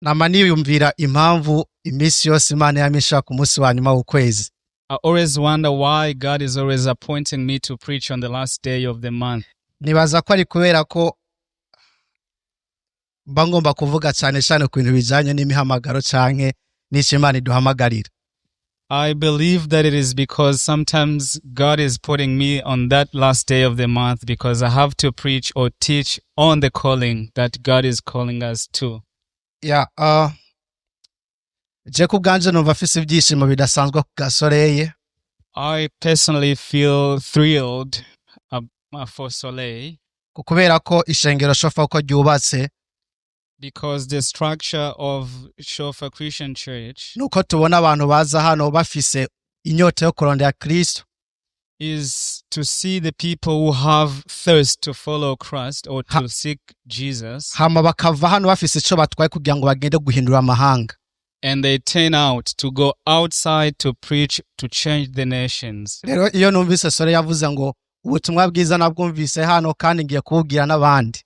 Nama niyumvira impamvu iminsi yose Imana yama ishaka umunsi wa nyuma w'ukwezi. I always wonder why God is always appointing me to preach on the last day of the month. Nibaza ko ari kubera ko mba ngomba kuvuga cyane cyane ku bintu bijanye n'imihamagaro canke n'ico Imana iduhamagarira. I believe that it is because sometimes God is putting me on that last day of the month because I have to preach or teach on the calling that God is calling us to. Ya je ku bwanje numva afise ibyishimo bidasanzwe ku gasoreye. I personally feel thrilled for Soleil kubera ko ishengero Shofa uko ryubatse because the structure of Shofa Christian Church nuko tubona abantu baza hano bafise inyota yo kurondera Kristo is to see the people who have thirst to follow Christ or to seek Jesus, hama bakava hano bafise ico batwaye kugira ngo bagende guhindura amahanga. And they turn out to go outside to preach, to change the nations. Rero iyo numvise Sore yavuze ngo ubutumwa bwiza nabwumvise hano kandi ngiye kububwira n'abandi.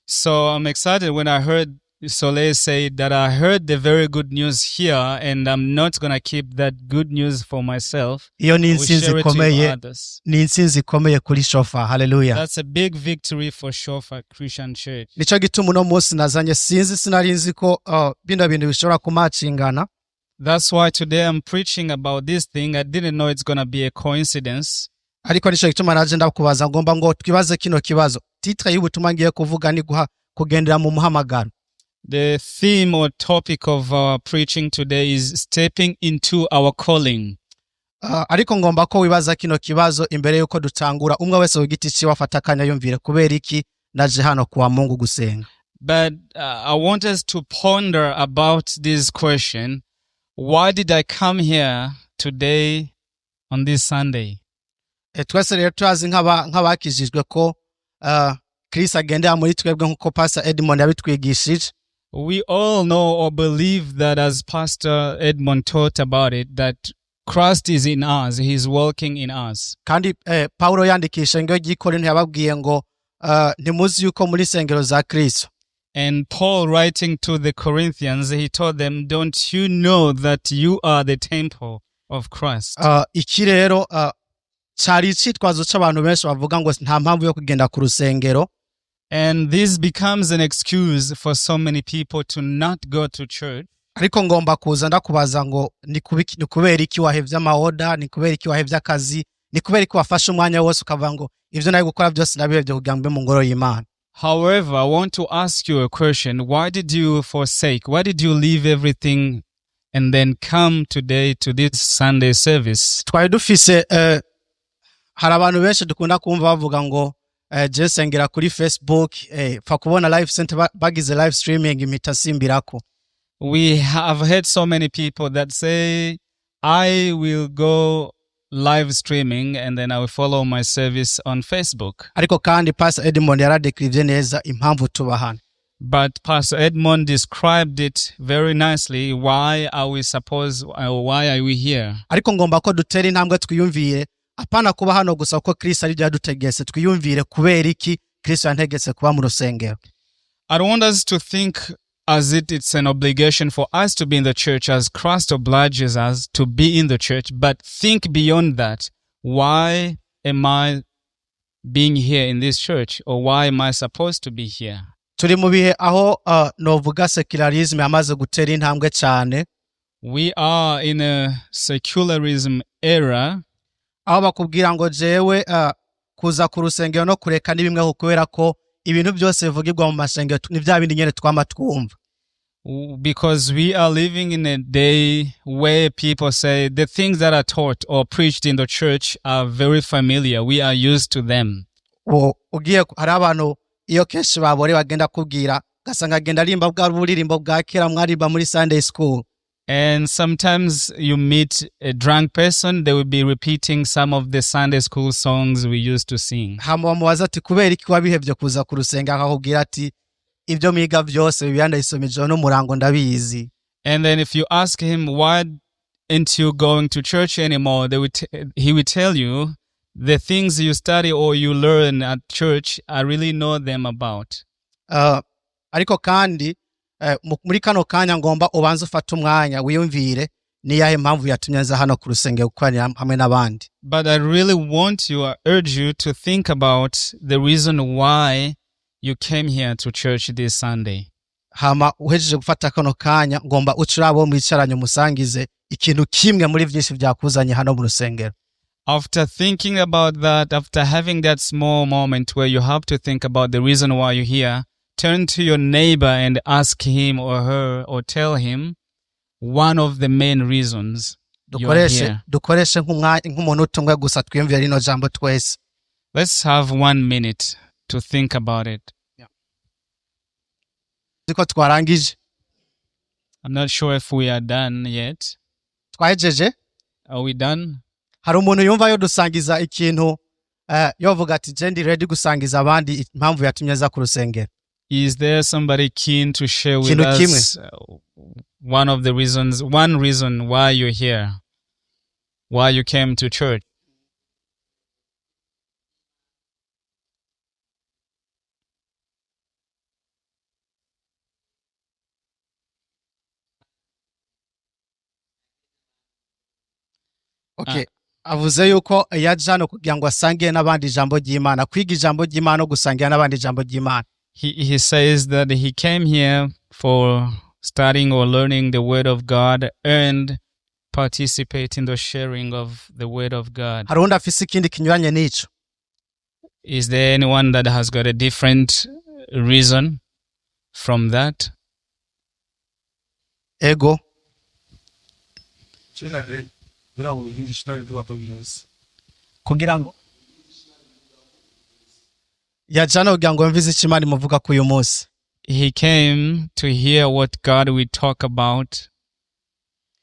So I'm excited when I heard Soleil say that I heard the very good news here and I'm not going to keep that good news for myself. Iyo ni I will intsinzi share it with ikomeye. Others. Ni intsinzi ikomeye kuri Shofa, haleluya. That's a big victory for Shofa Christian Church. Nico gituma uno munsi nazanye sinzi sinari nzi ko bino bintu bishobora kumacingana. That's why today I'm preaching about this thing. I didn't know it's going to be a coincidence. Ariko nico gituma naje ndakubaza ngomba ngo twibaze kino kibazo. Titre y'ubutumwa ngiye kuvuga ni guha kugendera mu muhamagaro. The theme or topic of our preaching today is stepping into our calling. Ariko ngomba ko wibaza kino kibazo imbere yuko dutangura umwe wese ku giti ciwe afata akanya yumvire kubera iki naje hano kuwa Mungu gusenga. But I want us to ponder about this question. Why did I come here today on this Sunday? E, twese rero turazi nk'aba- nk'abakijijwe ko Kristo agendera muri twebwe nk'uko Pastor Edmond yabitwigishije. We all know or believe that, as Pastor Edmond taught about it, that Christ is in us, He's working in us. Kandi Paulo yandikisha ishengero ry'i Korinto yababwiye ngo ntimuzi yuko muri sengero za Kristo. And Paul, writing to the Corinthians, he told them, "Don't you know that you are the temple of Christ?" Iki rero cari icitwazo c'abantu benshi bavuga ngo nta mpamvu yo kugenda ku rusengero. And this becomes an excuse for so many people to not go to church. Ariko ngomba kuza ndakubaza ngo ni kubiki- ni kubera iki wahevye amaoda, ni kubera iki wahevye akazi, ni kubera iki wafashe umwanya wose ukavuga ngo ivyo nari gukora byose nabihevye kugira ngo mbe mu ngoro y'Imana? However, I want to ask you a question. Why did you forsake? Why did you leave everything and then come today to this Sunday service? Twari dufise hari abantu benshi dukunda kumva bavuga ngo je sengera kuri Facebook, pfa kubona live center bagize live streaming impita simbirako. We have heard so many people that say, "I will go live streaming and then I will follow my service on Facebook." Ariko kandi Pastor Edmond yaradekirivye neza impamvu tuba hano. But Pastor Edmond described it very nicely. Why are we supposed, why are we here? Ariko ngomba ko dutera intambwe twiyumvire apana kuba hano gusa kuko Kristo ari byo yadutegetse, twiyumvire kubera iki Kristo yantegetse kuba mu rusengero. I don't want us to think as it it's an obligation for us to be in the church as Christ obliges us to be in the church, but think beyond that. Why am I being here in this church, or why am I supposed to be here? Turi mu bihe aho novuga secularism yamaze gutera intambwe cyane. We are in a secularism era aho bakubwira ngo jewe kuza ku rusengero no kureka ni bimwe kubera ko ibintu byose bivugirwa mu masengero ni bya bindi nyene twama twumva. Because we are living in a day where people say the things that are taught or preached in the church are very familiar. We are used to them. Ugiye hari abantu iyo kenshi babore bagenda kubwira ugasanga agenda arimba bwa buririmbo bwa kera mwarimba muri Sunday school. And sometimes you meet a drunk person, they will be repeating some of the Sunday school songs we used to sing. Hama bamubaza ati kubera iki wabihevye kuza ku rusengero, akakubwira ati ibyo mwiga byose Bibiliya ndayisoma ijoro n'umurango ndabizi. And then if you ask him, "Why aren't you going to church anymore?" He will tell you, "The things you study or you learn at church, I really know them about." Ariko kandi Muri kano kanya ngomba ubanze ufate umwanya wiyumvire niyahe mpamvu yatumye nza hano ku rusengero gukoranira hamwe n'abandi. But I really want you, I urge you to think about the reason why you came here to church this Sunday. Hama uhejeje gufata kano kanya, ngomba uce abo mwicaranye umusangize ikintu kimwe muri byinshi byakuzanye hano mu rusengero. After thinking about that, after having that small moment where you have to think about the reason why you're here, turn to your neighbor and ask him or her or tell him one of the main reasons you're Dukoreshe here. Dukoreshe nk'umwanya, nk'umunota umwe gusa, twiyumvire rino jambo twese. Let's have one minute to think about it. Ko twarangije. I'm not sure if we are done yet. Twahejeje. Are we done? Hari umuntu yumva yo dusangiza ikintu, yovuga ati je ndi ready gusangiza abandi impamvu yatumye aza ku rusengero? Is there somebody keen to share with Ikintu kimwe. us one of the reasons, one reason why you're here, why you came to church? Okay, avuze yuko yaje hano kugira ngo asangire n'abandi ijambo ry'Imana, kwiga ijambo ry'Imana no gusangira n'abandi ijambo ry'Imana. He says that he came here for studying or learning the Word of God and participate in the sharing of the Word of God. Hari uwundi afise ikindi kinyuranye n'ico? Is there anyone that has got a different reason from that? Ego. Kugira ngo bigishe ibyo. Kugira ngo yaje hano kugira ngo yumvize icyo Imana imuvuga ko uyu munsi. He came to hear what God will talk about.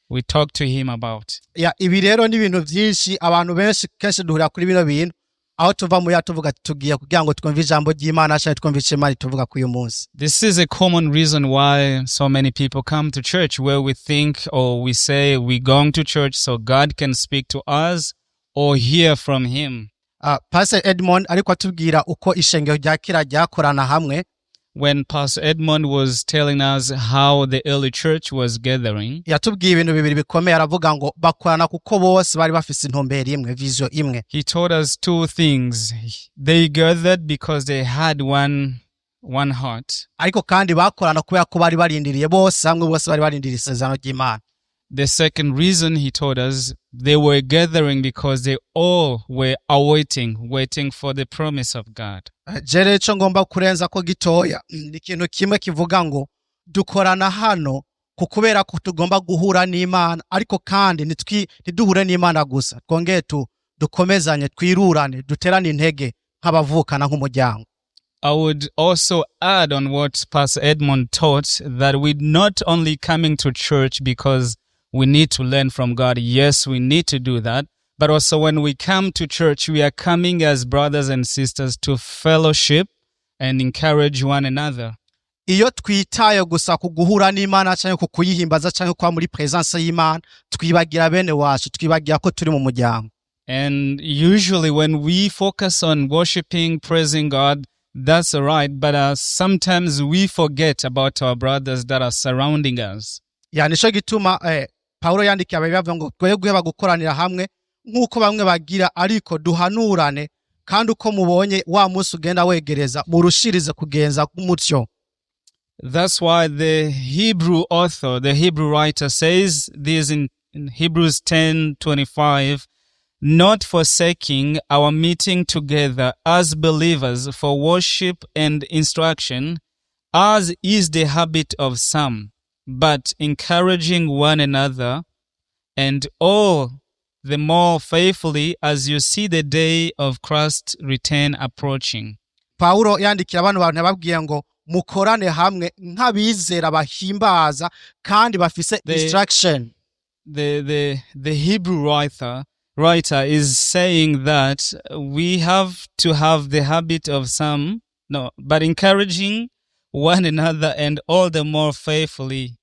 We talk to him about. Ya, ibi rero ni ibintu byinshi abantu benshi kenshi duhurira kuri bino bintu, aho tuva muri ya tuvuga ati tugiye kugira ngo twumve ijambo ry'Imana cyangwa twumve icyo Imana ituvuga ko uyu munsi. This is a common reason why so many people come to church, where we think or we say we're going to church so God can speak to us or hear from him. Pastor Edmond ariko atubwira uko ishengero rya kera ryakorana hamwe. When Pastor Edmond was telling us how the early church was gathering, yatubwiye ibintu bibiri bikomeye. Aravuga ngo bakorana kuko bose bari bafise intumbero imwe, vision imwe. He told us two things. They gathered because they had one heart. Ariko kandi bakorana kubera ko bari barindiriye bose hamwe, bose bari barindiriye isezerano ry'Imana. The second reason he told us, they were gathering because they all were awaiting, waiting for the promise of God. Je rero ico ngomba kurenza ko gitoya ni ikintu kimwe kivuga ngo dukorana hano ku kubera ko tugomba guhura n'Imana, ariko kandi ntiduhure n'Imana gusa, twongere tu dukomezanye, twirurane, duterane intege nk'abavukana, nk'umuryango. I would also add on what Pastor Edmond taught, that we're not only coming to church because we need to learn from God. Yes, we need to do that. But also when we come to church, we are coming as brothers and sisters to fellowship and encourage one another. Iyo twitaye gusa ku guhura n'Imana cyangwa ku kuyihimbaza cyangwa kuba muri presence y'Imana, twibagira bene wacu, twibagira ko turi mu muryango. And usually when we focus on worshiping, praising God, that's all right. But sometimes we forget about our brothers that are surrounding us. Ya, nico gituma Paulo yandikiye ababi bavuga ngo twoye guheba gukoranira hamwe nk'uko bamwe bagira, ariko duhanurane, kandi uko mubonye wa munsi ugenda wegereza murushirize kugenza mutyo. That's why the Hebrew author, the Hebrew writer says this in Hebrews 10:25, not forsaking our meeting together as believers for worship and instruction, as is the habit of some, but encouraging one another, and all the more faithfully as you see the day of Christ's return approaching. Paulo yandikira bano bantu yababwiye ngo mukorane hamwe nk'abizera bahimbaza kandi bafise instruction. The Hebrew writer is saying that we have to have the habit of some, no, but encouraging one another and all the more faithfully.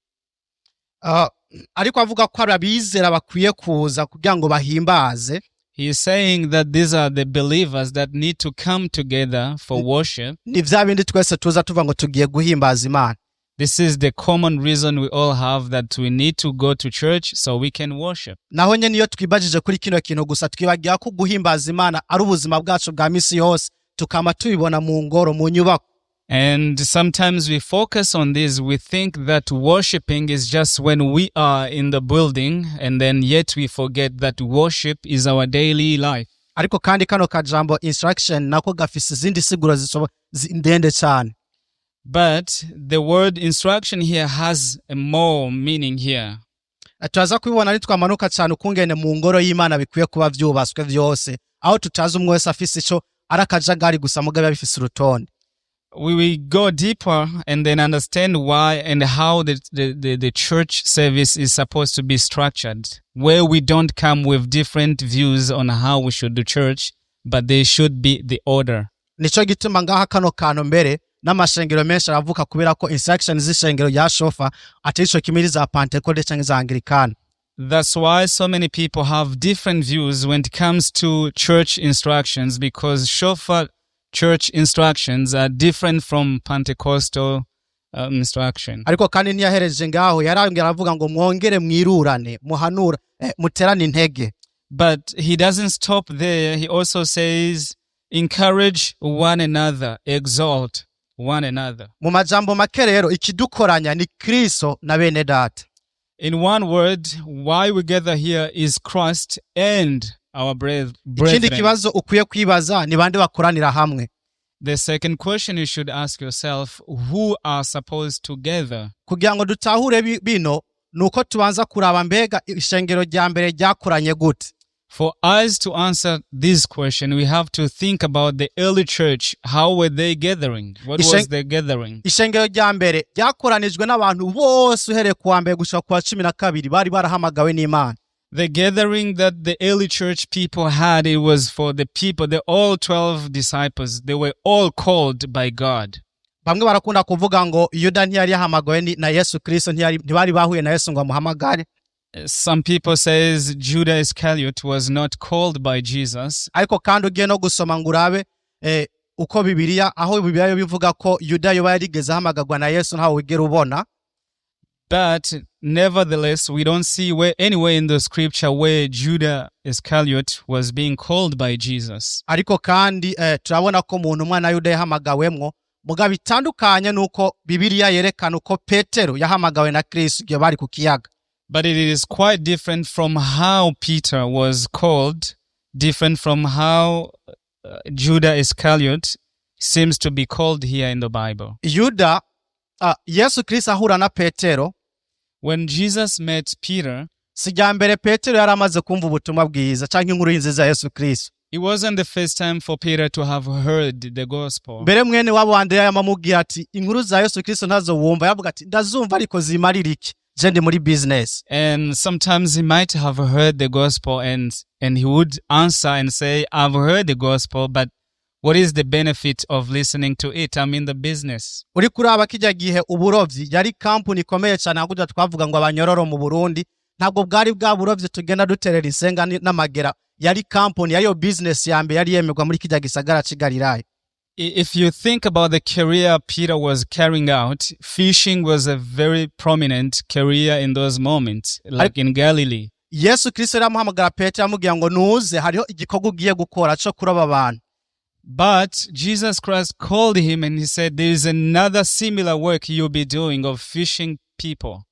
Ariko avuga ko ari abizera bakwiye kuza kugira ngo bahimbaze. He is saying that these are the believers that need to come together for worship. Ni vya bindi twese tuza tuva ngo tugiye guhimbaza Imana. This is the common reason we all have that we need to go to church so we can worship. Naho nyene iyo twibajije kuri kino kintu gusa, twibagira ko guhimbaza Imana ari ubuzima bwacu bwa misi yose, tukama tubibona mu ngoro, mu nyubako. And sometimes we focus on this. We think that worshiping is just when we are in the building, and then yet we forget that worship is our daily life. Ariko kandi kano kajambo instruction nako gafise izindi siguro ndende cyane. But the word instruction here has a more meaning here. Turaza kubibona nitwamanuka cyane ukungene mu ngoro y'Imana bikwiye kuba vyubatswe vyose, aho tutazi umwe wese afise ico ari akajagari gusa, mugabo bifise urutonde. We will go deeper and then understand why and how the church service is supposed to be structured, where we don't come with different views on how we should do church, but there should be the order. Nico gituma ngaha kano kantu mbere n'amashengero menshi aravuka, kubera ko instruction z'ishengero rya Shofa atari ico kimwe za Pentecote canke za Anglikani. That's why so many people have different views when it comes to church instructions, because Shofar church instructions are different from Pentecostal instruction. Ariko kandi ntiyahereje ngaho, yarongera aravuga ngo mwongere mwirurane, muhanura, muterane intege. But he doesn't stop there. He also says, encourage one another, exalt one another. Mu majambo make rero, ikidukoranya ni Kristo na bene data. In one word, why we gather here is Christ and our Ikindi brethren. kibazo ukwiye kwibaza ni bande bakoranira hamwe? The second question you should ask yourself, who are supposed to gather? Kugira ngo dutahure bino, ni uko tubanza kuraba mbega ishengero rya mbere ryakoranye gute. For us to answer this question, we have to think about the early church. How were they gathering? What was the gathering? Ishengero rya mbere ryakoranijwe n'abantu bose uhereye ku wa mbere gushika ku wa 12 bari barahamagawe n'Imana. The gathering that the early church people had, it was for the people, the all 12 disciples. They were all called by God. Bamwe barakunda kuvuga ngo Yuda ntiyari yahamagawe na Yesu Kristo, ntibari bahuye na Yesu ngo amuhamagare. Some people says Judas Iscariot was not called by Jesus. Ariko kandi ugiye no gusoma ngo urabe uko Bibiliya, aho Bibiliya yo bivuga ko Yuda yoba yarigeze ahamagarwa na Yesu, ntawe wigera ubona. But nevertheless, we don't see where anywhere in the scripture where Judas Iscariot was being called by Jesus. Ariko kandi turabona ko mu ntumwa na Yuda yahamagawemwo, mugabo bitandukanye nuko Bibiliya yerekana uko Petero yahamagawe na Kristo igihe bari ku kiyaga. But it is quite different from how Peter was called, different from how Judas Iscariot seems to be called here in the Bible. Yuda, Yesu Kristo ahura na Petero, When Jesus met Peter, si rya mbere Petero yari amaze kumva ubutumwa bwiza canke inkuru nziza ya Yesu Kristo. It wasn't the first time for Peter to have heard the gospel. Mbere mwene wabo Andereya yamamubwira ati inkuru za Yesu Kristo ntazo wumva, yavuga ati ndazumva ariko zimarira iki, je ndi muri business. And sometimes he might have heard the gospel and he would answer and say, "I've heard the gospel, but what is the benefit of listening to it? I'm in the business." Uri kuraba kijya gihe uburovyi yari kampuni ikomeye cyane, hakurya twavuga ngo abanyororo mu Burundi, ntabwo bwari bwa burovyi tugenda duterera insenga n'amagera, yari kampuni, yariyo business ya mbere yari yemerwa muri kijya gisagara c'i Galilaya. If you think about the career Peter was carrying out, fishing was a very prominent career in those moments, like in Galilee. Yesu Kristo yaramuhamagara Petero, amubwira ngo nuze, hariho igikorwa ugiye gukora cyo kuroba abantu. But Jesus Christ called him and he said, "There is another similar work you'll be doing of fishing people."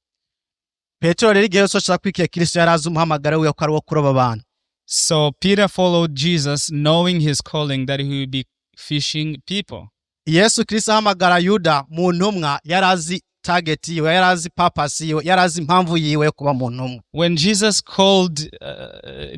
Petero rero igihe cyose yakurikiye Kristo yari azi umuhamagaro wiwe ko ari uwo kuroba abantu. So Peter followed Jesus, knowing his calling that he would be fishing people. Yesu Kristo ahamagara Yuda mu ntumwa, yari azi target yiwe, yari azi purpose yiwe, yari azi impamvu yiwe yo kuba mu ntumwa. When Jesus called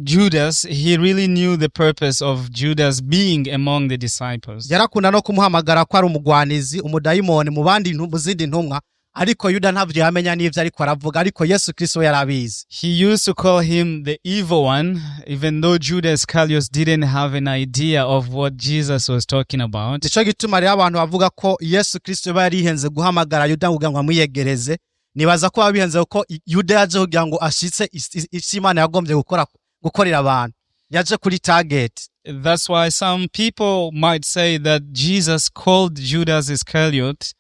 Judas, he really knew the purpose of Judas being among the disciples. Yarakunda no kumuhamagara ko ari umugwanizi, umudayimoni mu bandi mu zindi ntumwa, ariko Yuda ntabyo yamenya n'ivyo ariko aravuga, ariko Yesu Kristo we yari abizi. He used to call him the evil one, even though Judas Iscariot didn't have an idea of what Jesus was talking about. Nico gituma rero abantu bavuga ko Yesu Kristo yoba yarihenze guhamagara Yuda kugira ngo amwiyegereze, nibaza ko babihenze kuko Yuda yaje kugira ngo ashitse icyo Imana yagombye gukora, gukorera abantu, yaje kuri target. That's why some people might say that Jesus called Judas Iscariot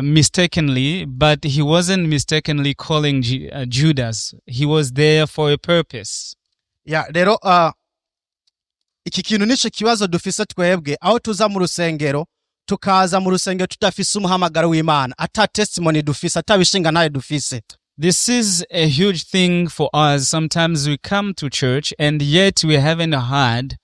mistakenly, but he wasn't mistakenly calling Judas. He was there for a purpose. Ya rero iki kintu nico kibazo dufise twebwe, aho tuza mu rusengero, tukaza mu rusengero tudafise umuhamagaro w'Imana, ata testimony dufise, ata bishingantahe dufise. This is a huge thing for us. Sometimes we come to church and yet we haven't had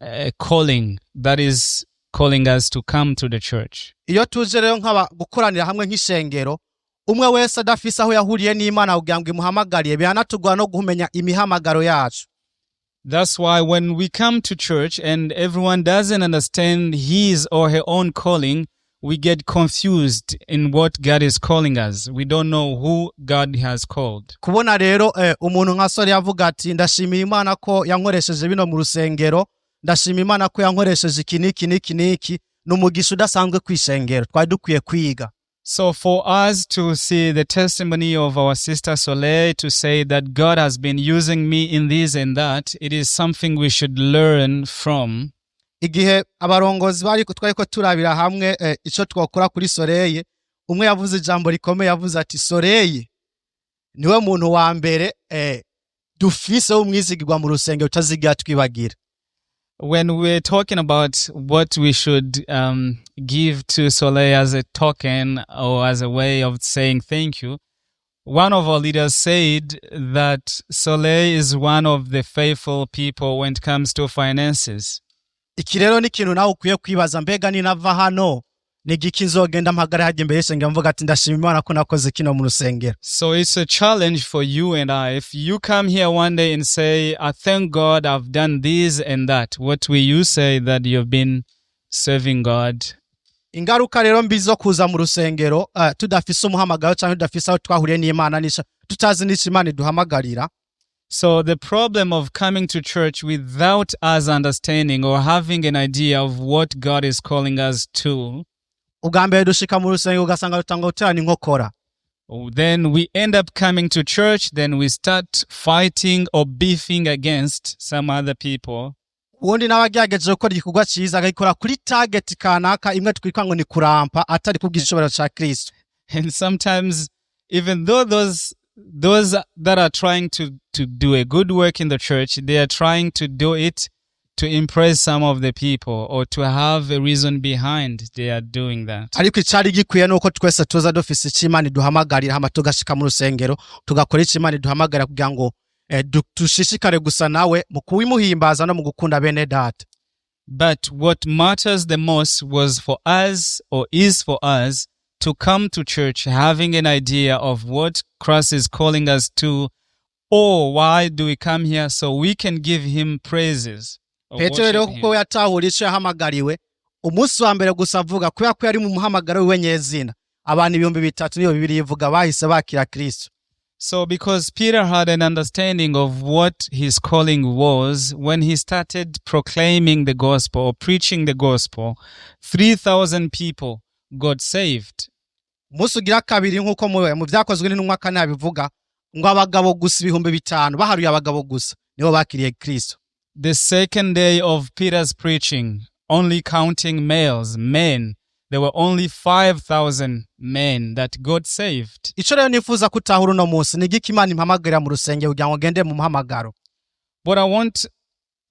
a calling that is calling us to come to the church. Iyo tuje rero nk'aba gukoranira hamwe nk'ishengero, umwe wese adafise aho yahuriye n'Imana kugira ngo imuhamagariye, biranatugora no kumenya imihamagaro yacu. That's why when we come to church and everyone doesn't understand his or her own calling, we get confused in what God is calling us. We don't know who God has called. Kubona rero umuntu nka Sore yavuga ati: "Ndashimira Imana ko yankoresheje bino mu rusengero, ndashima Imana ko yankoresheje iki n'iki n'iki n'iki", ni umugisha udasanzwe kw'ishengero twari dukwiye kwiga. So for us to see the testimony of our sister Soleil to say that God has been using me in this and that, it is something we should learn from. Igihe abarongozi bari twariko turabira hamwe ico twakora kuri Soreye, umwe yavuze ijambo rikomeye, yavuze ati: "Soreye niwe muntu wa mbere dufise w'umwizigirwa mu rusengero utazigira twibagira." When we're talking about what we should give to Soleil as a token or as a way of saying thank you, one of our leaders said that Soleil is one of the faithful people when it comes to finances. Iki rero ni ikintu nawe ukwiye kwibaza: mbega ninava hano, ni igiki nzogenda mpagare hajya imbere y'ishengero mvuga ati: "Ndashima Imana ko nakoze kino mu rusengero"? So it's a challenge for you and I. If you come here one day and say, "I thank God I've done this and that," what will you say that you've been serving God? Ingaruka rero mbi zo kuza mu rusengero tudafise umuhamagaro cyangwa tudafise aho twahuriye n'Imana nisha tutazi n'ico Imana iduhamagarira. So the problem of coming to church without us understanding or having an idea of what God is calling us to, Ubwa mbere dushika mu rusengero ugasanga rutanga guterana inkokora. Then we end up coming to church, then we start fighting or beefing against some other people. Ubundi nawe agerageje gukora igikorwa cyiza, agakora kuri target kanaka imwe twitwa ngo ni kurampa, atari kubw'igishobora ca Kristo. And sometimes, even though those that are trying to do a good work in the church, they are trying to do it to impress some of the people or to have a reason behind they are doing that. Ariko icari gikwiye nuko twese tuza dufise ico Imana iduhamagarira, hama tugashika mu rusengero tugakora ico Imana iduhamagarira kugira ngo dushishikare gusa nawe mu kuwimuhimbaza no mu gukunda bene data. But what matters the most was for us, or is for us, to come to church having an idea of what Christ is calling us to, or why do we come here, so we can give him praises or Petero rero, worship him. kuko we yatahura ico yahamagariwe, umunsi wa mbere gusa avuga, kubera ko yari mu muhamagaro wiwe nyezina, abantu 3000, niyo Bibiliya ivuga, bahise bakira Kristo. So, because Peter had an understanding of what his calling was, when he started proclaiming the gospel or preaching the gospel, 3,000 people got saved. Umunsi ugira kabiri, nk'uko mu Byakozwe n'Intumwa 4 abivuga, ngo abagabo gusa 5000, baharuye abagabo gusa, nibo bakiriye Kristo. The second day of Peter's preaching, only counting males, men, there were only 5,000 men that got saved. Ico rero nifuza kutahura uno munsi ni igiki Imana impamagarira mu rusengero kugira ngo ngende mu muhamagaro. What I want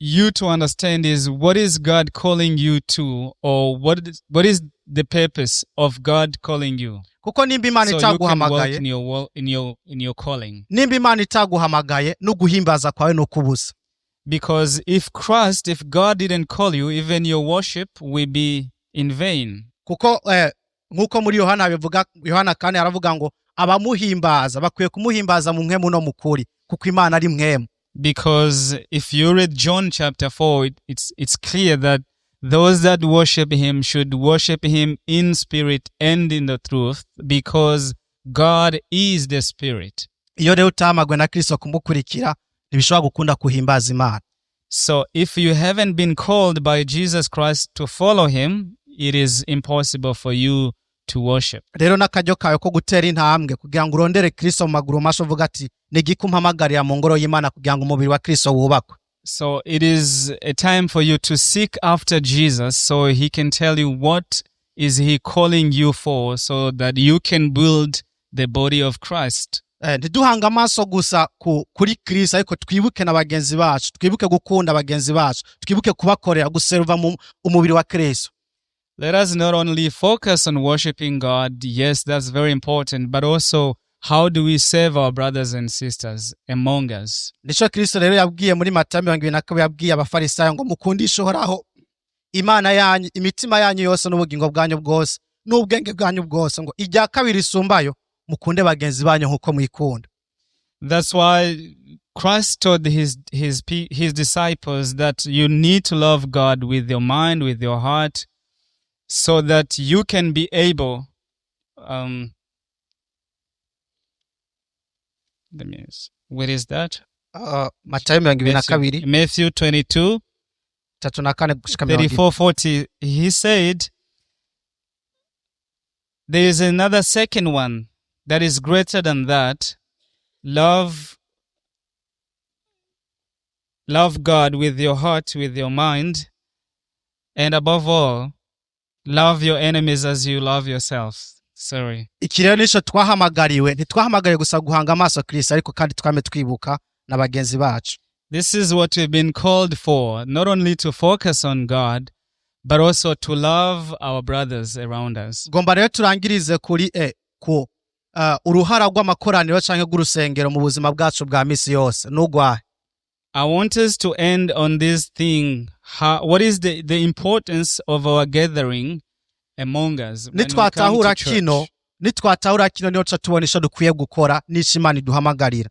you to understand is, what is God calling you to, or what is the purpose of God calling you? Kuko nimba Imana So you can walk itaguhamagaye, in your calling. nimba Imana itaguhamagaye, no guhimbaza kwawe no kubusa. Because if God didn't call you, even your worship will be in vain. Kuko nk'uko muri Yohana bivuga, Yohana 4 aravuga ngo abamuhimbaza bakwiye kumuhimbaza mu mpwemu no mu kuri, kuko Imana ari mpwemu. Because if you read John chapter 4, it's clear that those that worship him should worship him in spirit and in the truth, because God is the spirit. Iyo rero utahamagwe na Kristo kumukurikira, ntibishobora gukunda kuhimbaza Imana. So if you haven't been called by Jesus Christ to follow him, it is impossible for you to worship. Rero n'akaryo kawe ko gutera intambwe kugira ngo urondere Kristo mu maguru masha, uvuga ati: "Ni igiki umpamagarira mu ngoro y'Imana kugira ngo umubiri wa Kristo wubakwe?" So it is a time for you to seek after Jesus so he can tell you what is he calling you for so that you can build the body of Christ? Ntiduhange amaso gusa kuri Kristo, ariko twibuke na bagenzi bacu, twibuke gukunda bagenzi bacu, twibuke kubakorera, guseruva mu umubiri wa Kristo. Let us not only focus on worshiping God, yes, that's very important, but also how do we serve our brothers and sisters among us? Nico Kristo rero yabwiye muri Matayo 22, yabwiye Abafarisayo ngo mukundishe Uhoraho Imana yanyu imitima yanyu yose n'ubugingo bwanyu bwose n'ubwenge bwanyu bwose, ngo irya kabiri risumbayo, mukunde bagenzi banyu nk'uko mwikunda. That's why Christ told his disciples that you need to love God with your mind, with your heart, so that you can be able. Let me. Where is that? Matayo mirongo ibiri na Matthew, kabiri Matthew 22, 34 gushika mirongo 34, 40. He said, "There is another second one that is greater than that. Love God with your heart, with your mind, and above all, love your enemies as you love yourself." Sorry. Iki rero nico twahamagariwe. Ntitwahamagariwe gusa guhanga amaso Kristo, ariko kandi twame twibuka na bagenzi bacu. This is what we've been called for, not only to focus on God, but also to love our brothers around us. Ngomba rero turangirize kuri ku uruhara rw'amakoraniro canke rw'urusengero mu buzima bwacu bwa misi yose n'ugwahe. I want us to end on this thing. What is the importance of our gathering among us when we come Nitwatahura to church? kino, nitwatahura kino, niho tuca tubona ico dukwiye gukora n'ico Imana iduhamagarira.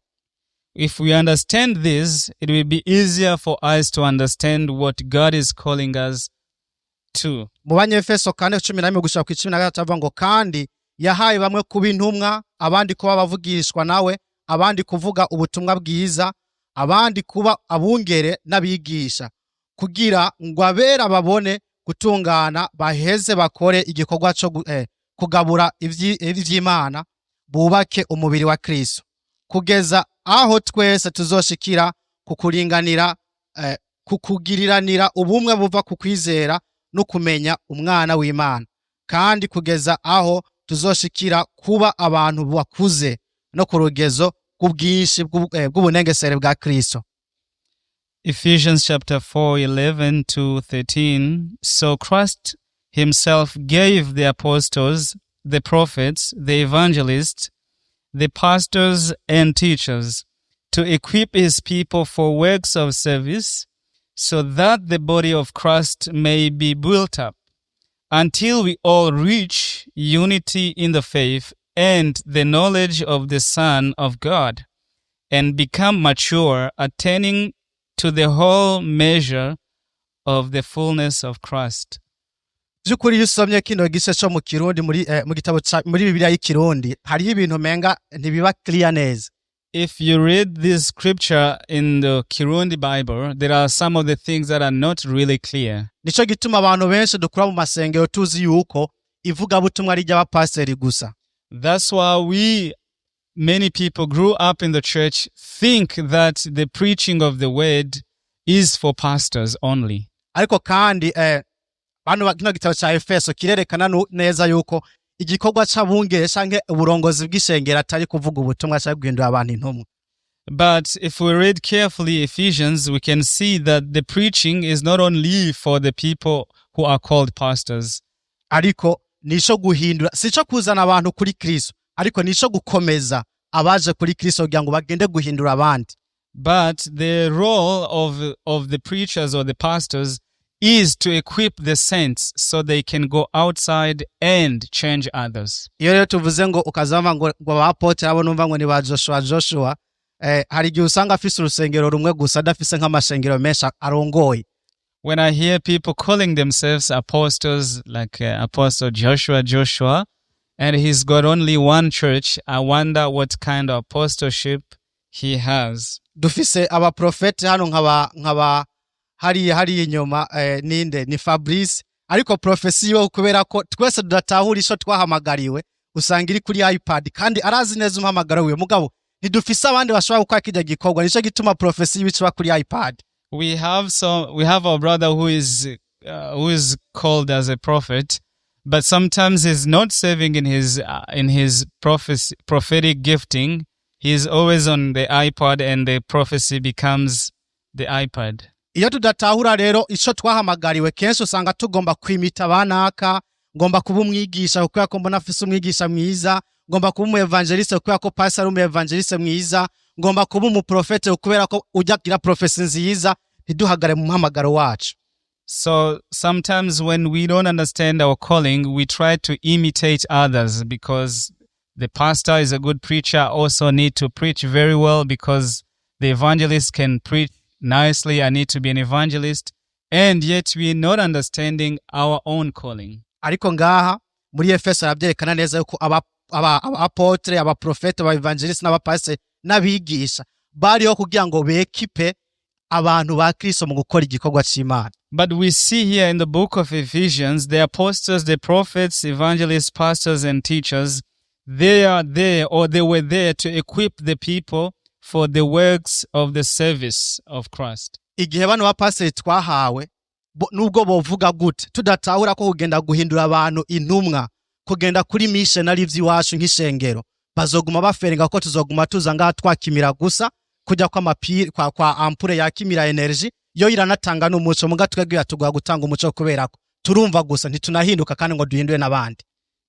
If we understand this, it will be easier for us to understand what God is calling us to. Mu Banyefeso 4:11 gushika ku 13 avuga ngo kandi yahaye bamwe kuba intumwa, abandi kuba abavugishwa nawe, abandi kuvuga ubutumwa bwiza, abandi kuba abungere n'abigisha, kugira ngo abera babone gutungana, baheze bakore igikorwa co kugabura ivy'Imana, bubake umubiri wa Kristo, kugeza aho twese tuzoshikira ku kuringanira, ku kugiriranira ubumwe buva ku kwizera no kumenya umwana w'Imana, kandi kugeza aho tuzoshikira kuba abantu bakuze no ku rugezo rw'ubwinshi bw'ubunengesere bwa Kristo. Ephesians chapter 4, 11 to 13. So Christ himself gave the apostles, the prophets, the evangelists, the pastors and teachers to equip his people for works of service, so that the body of Christ may be built up until we all reach unity in the faith and the knowledge of the Son of God and become mature, attaining to the whole measure of the fullness of Christ. By'ukuri iyo usomye kino gice cyo mu Kirundi muri mu gitabo muri Bibiliya y'Ikirundi, hariho ibintu menga ntibiba clear neza. If you read this scripture in the Kirundi Bible, there are some of the things that are not really clear. Nico gituma abantu benshi dukura mu masengero tuzi yuko ivugabutumwa ari iry'abapasiteri gusa. That's why many people grew up in the church, think that the preaching of the word is for pastors only. Ariko kandi bano kino gitabo ca Efeso kirerekana neza yuko igikorwa c'abungere canke uburongozi bw'ishengero atari kuvuga ubutumwa canke guhindura abantu intumwa. But if we read carefully Ephesians, we can see that the preaching is not only for the people who are called pastors, Ariko nico guhindura, sico kuzana abantu kuri Kristo, ariko nico gukomeza abaje kuri Kristo kugira ngo bagende guhindura abandi. But the role of the preachers or the pastors is to equip the saints so they can go outside and change others. Iyo rero tuvuze ngo ukazava ngo abapotere abo numva ngo ni ba Joshua Joshua, hari igihe usanga afise urusengero rumwe gusa, adafise nk'amashengero menshi arongoye. When I hear people calling themselves apostles, like Apostle Joshua Joshua, and he's got only one church, I wonder what kind of apostleship he has. Dufise abaprofeti hano nkaba hariya inyuma, ninde ni Fabrice, ariko profesi yo kubera ko twese tudatahura ico twahamagariwe, usanga iri kuri iPad kandi arazi neza umuhamagaro wiwe, mugabo ntidufise abandi bashobora gukora kirya gikorwa, nico gituma profesi yiwe iba kuri iPad. We have our brother who is called as a prophet, But sometimes he's not serving in his prophecy, prophetic gifting. He's always on the iPad, and the prophecy becomes the iPad. Iyo tudatahura rero ico twahamagariwe, kenshi usanga tugomba kwimita abanaka. Ngomba kuba umwigisha kubera ko mbona afise umwigisha mwiza, ngomba kuba umu évangéliste kubera ko pasi ari umu évangéliste mwiza, ngomba kuba umuprofete kubera ko ujya agira prophétie nziza. Ntiduhagare mu muhamagaro wacu. So sometimes when we don't understand our calling, we try to imitate others because the pastor is a good preacher, also need to preach very well because the evangelist can preach nicely. I need to be an evangelist. And yet we're not understanding our own calling. Ariko ngaha muri Efeso arabyerekana neza yuko aba apôtres, abaprofete, aba évangélistes n'abapasiteri n'abigisha bariho kugira ngo bekipe abantu ba Kristo mu gukora igikorwa c'Imana. But we see here in the book of Ephesians, the apostles, the prophets, evangelists, pastors, and teachers, they are there or they were there to equip the people for the works of the service of Christ. Igihe bano bapasiteri twahawe nubwo bovuga gute, tudatahura ko kugenda guhindura abantu intumwa, kugenda kuri mission ari ivy'iwacu nk'ishengero, bazoguma baferenga ko tuzoguma tuza ngaha twakimira gusa kujya kw'amapiri kwa ampoule yakimira énergie, yo iranatanga n'umuco, muga twebwe yatugwa gutanga umuco kubera ko turumva gusa, ntitunahinduka kandi ngo duhindure n'abandi.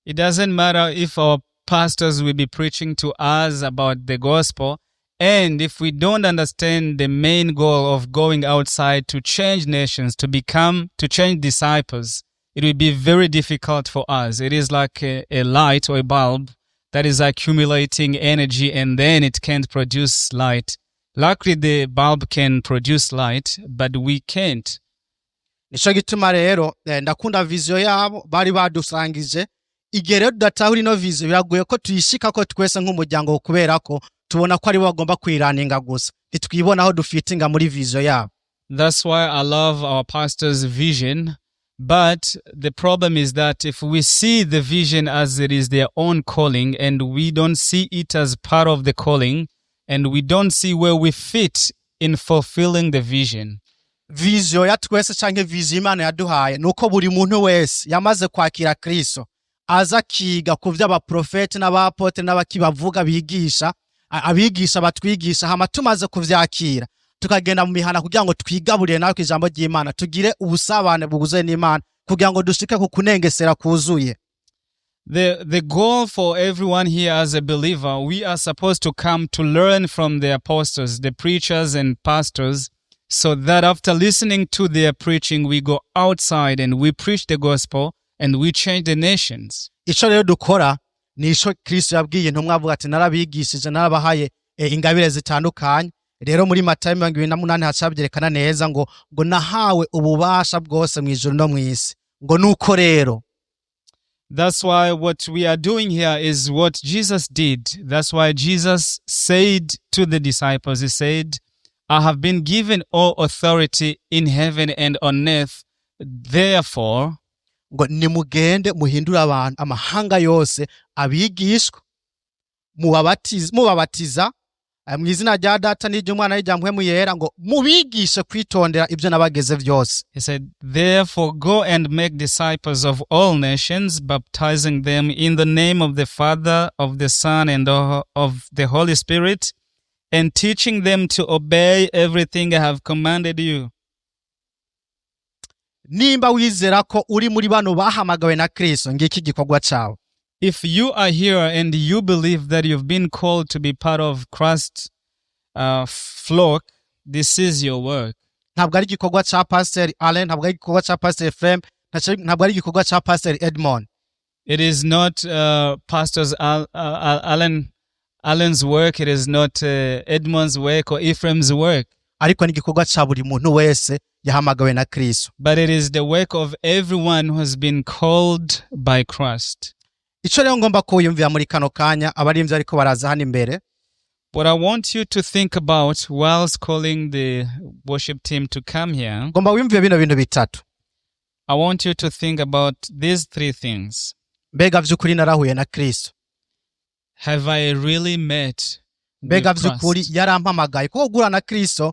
It doesn't matter if our pastors will be preaching to us about the gospel, and if we don't understand the main goal of going outside to change nations, to change disciples, it will be very difficult for us. It is like a light or a bulb that is accumulating energy and then it can't produce light. Luckily, the bulb can produce light, but we can't. Nico gituma rero ndakunda vision yabo bari badusangije. Igihe rero tudatahura ino vision, biragoye ko tuyishikako twese nk'umuryango, kubera ko tubona ko aribo bagomba kuyiraninga gusa, ntitwibona aho dufitinga muri vision yabo. That's why I love our pastor's vision. But the problem is that if we see the vision as it is their own calling and we don't see it as part of the calling and we don't see where we fit in fulfilling the vision. Vision ya twese canke vision Imana yaduhaye ni uko buri muntu wese yamaze kwakira Kristo aza akiga ku vyo abaprofeti n'abapotre n'abakibavuga bigisha, abigisha batwigisha, hama tumaze kuvyakira tukagenda mu mihana kugira ngo twigaburire natwe ijambo ry'Imana, tugire ubusabane bwuzuye n'Imana kugira ngo dushike ku kunengesera kuzuye. The goal for everyone here as a believer, we are supposed to come to learn from the apostles, the preachers and pastors, so that after listening to their preaching, we go outside and we preach the gospel and we change the nations. Ico rero dukora ni ico Kristo yabwiye intumwa, avuga ati: "Narabigishije, narabahaye ingabire zitandukanye." Rero muri Matayo 28 haca habyerekana neza ngo nahawe ububasha bwose mu ijuru no mu isi, ngo nuko rero. That's why what we are doing here is what Jesus did. That's why Jesus said to the disciples, He said, "I have been given all authority in heaven and on earth. Therefore," ngo nimugende muhindure abantu amahanga yose abigishwa, mubabatiza mu izina rya Data n'iry'Umwana n'irya Mpwemu Yera, ngo mubigishe kwitondera ibyo nabageze byose. He said, "Therefore, go and make disciples of all nations, baptizing them in the name of the Father, of the Son, and of the Holy Spirit, and teaching them to obey everything I have commanded you." Nimba wizera ko uri muri bano bahamagawe na Kristo, ngiki igikorwa cawe. If you are here and you believe that you've been called to be part of Christ's flock, this is your work. Ntabwo ari igikorwa ca Pasiteri Allen, ntabwo ari igikorwa ca Pasiteri Frem, ntabwo ari igikorwa ca Pasiteri Edmond. It is not Pastor's Allen's work. It is not Edmond's work or Ephraim's work. Ariko ni igikorwa ca buri muntu wese yahamagawe na Kristo. But it is the work of everyone who has been called by Christ. Ico rero ngomba kuwiyumvira muri kano kanya abarimvyi ariko baraza hano imbere, What I want you to think about whilst calling the worship team to come here, ngomba wiyumvire bino bintu bitatu. I want you to think about these three things. Mbega vy'ukuri narahuye na Kristo? Have I really met Mbega with vy'ukuri Christ? yarampamagaye? Kuko guhura na Kristo,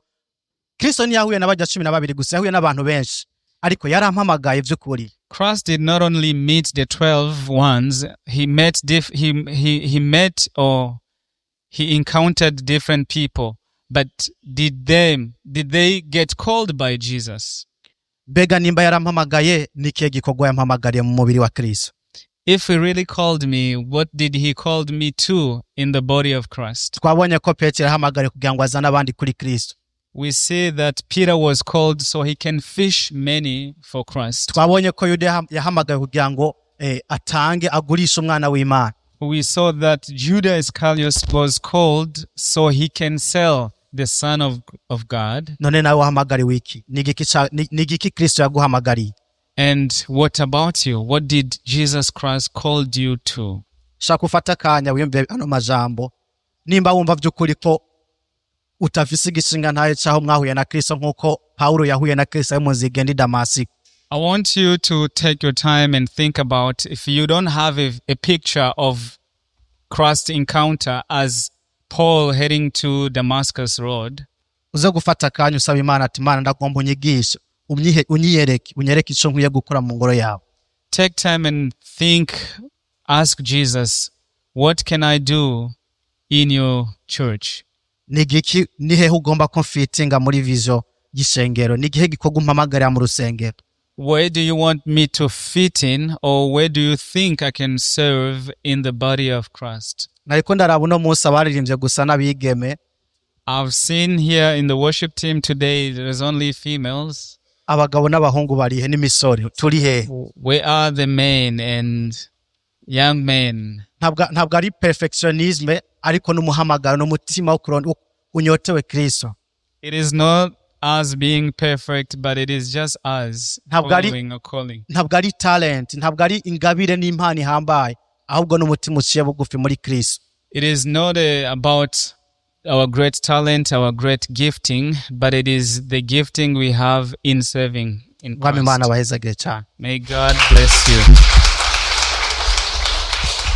Kristo ntiyahuye n'abajya 12 gusa, yahuye n'abantu benshi. Ariko yarampamagaye by'ukuri? Christ did not only meet the 12 ones, he met he met or he encountered different people, but did they get called by Jesus? Mbega nimba yarampamagaye, ni ikihe gikorwa yampamagariye mu mubiri wa Kristo? If he really called me, what did he called me to in the body of Christ? Twabonye ko Petero yahamagariye kugira ngo azane abandi kuri Kristo. We see that Peter was called so he can fish many for Christ. Twabonye ko Yuda yahamagaye kugira ngo atange, agurishe umwana w'Imana. We saw that Judas Iscariot was called so he can sell the Son of God. None nawe wahamagariwe iki? Ni igiki Kristo yaguhamagariye? And what about you? What did Jesus Christ called you to? Shaka ufate akanya wiyumve ano majambo. Nimba wumva by'ukuri ko utafise igishinga ntayo cyaho mwahuye na Kristo, nk'uko Pawulo yahuye na Kristo ari mu nzira igenda i Damasiko. I want you to take your time and think about if you don't have a picture of Christ encounter as Paul heading to Damascus Road. Uze gufata akanya usaba Imana ati: "Imana, ndagomba unyigishe, unyiyereke, unyereke icyo nkwiye gukora mu ngoro yawe." Take time and think, ask Jesus, "What can I do in your church?" Ni igiki, ni hehe ugomba ko mfitinga muri vision y'ishengero? Ni igihe gikorwa umpamagarira mu rusengero? Where do you want me to fit in, or where do you think I can serve in the body of Christ? Nariko ndaraba uno munsi abaririmbye gusa n'abigeme. I've seen here in the worship team today there's only females. Abagabo n'abahungu barihe n'imisore? Turi hehe? Where are the men and young men? Ntabwo ari perfectionnisme, ariko n'umuhamagaro n'umutima wo unyotewe Kristo. It is not us being perfect, but it is just us following a calling. Ntabwo ari talent, ntabwo ari ingabire n'impano ihambaye, ahubwo n'umutima uciye bugufi muri Kristo. It is not about our great talent, our great gifting, but it is the gifting we have in serving in Mwami Imana Christ. abahezagire cyane. May God bless you.